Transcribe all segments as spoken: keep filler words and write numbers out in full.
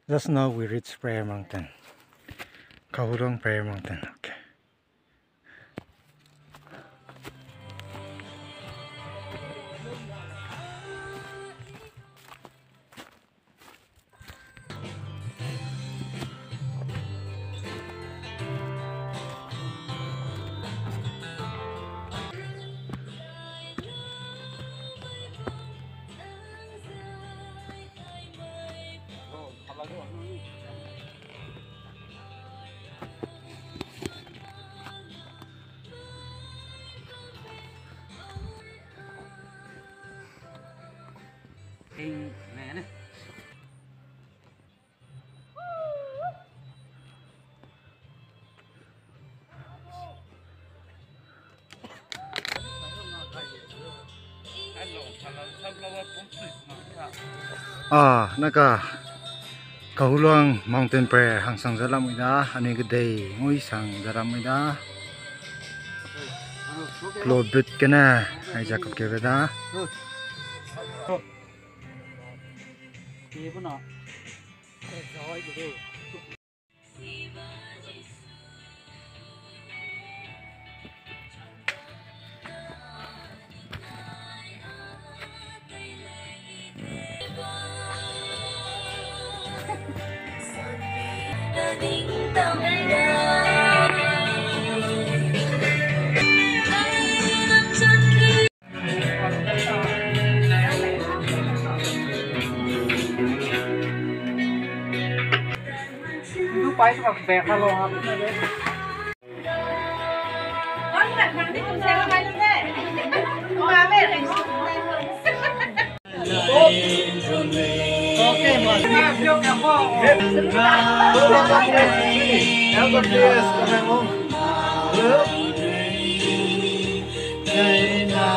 Just now we reach Prayer Mountain. Kahulong Prayer Mountain. Okay. Ah, naka Kahulong Mountain Prayer hangsang ze lamui da, anui kedei ngui sang ze lamui da. Lo but kene, ai ja kap kebe da.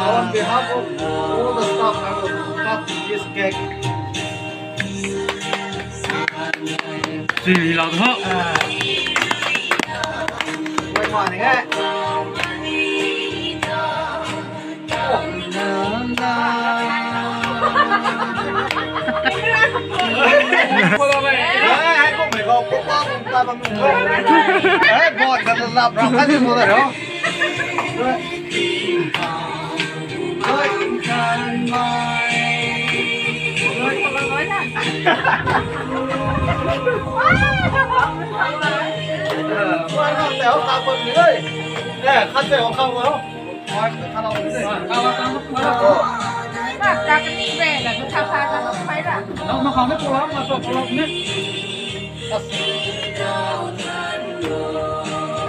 On behalf of all the staff, I will cut this cake. Sui lau de ho.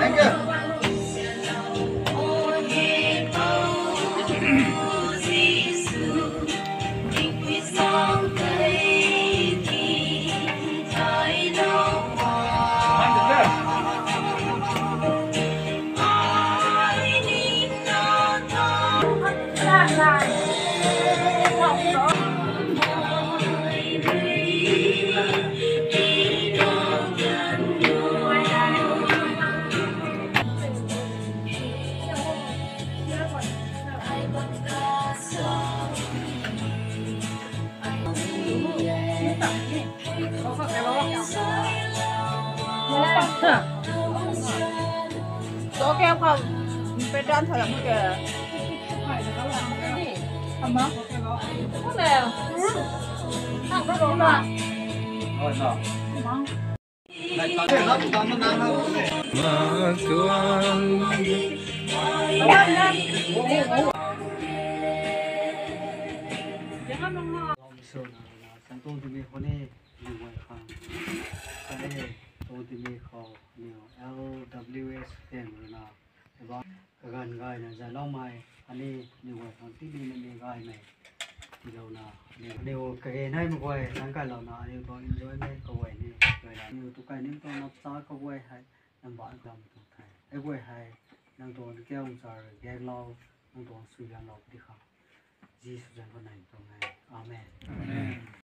Thank you. L W S ten runa, eba kagan gai na zai lau mai, ani ni wai hang ti ni ni gai mai. Ti lau na, ni, ni o kage nai me guai, nang kai lau na, ani to enjoy mai ka wai ni, gai la. Ni o tu kai ni to na cha ka wai hai, nang ba dam tu thai. E wai hai, nang to ni ke ung char, gek lau, nang to sui lam lau di kha. Jisu zan ko nai to ngai. Amen. Amen.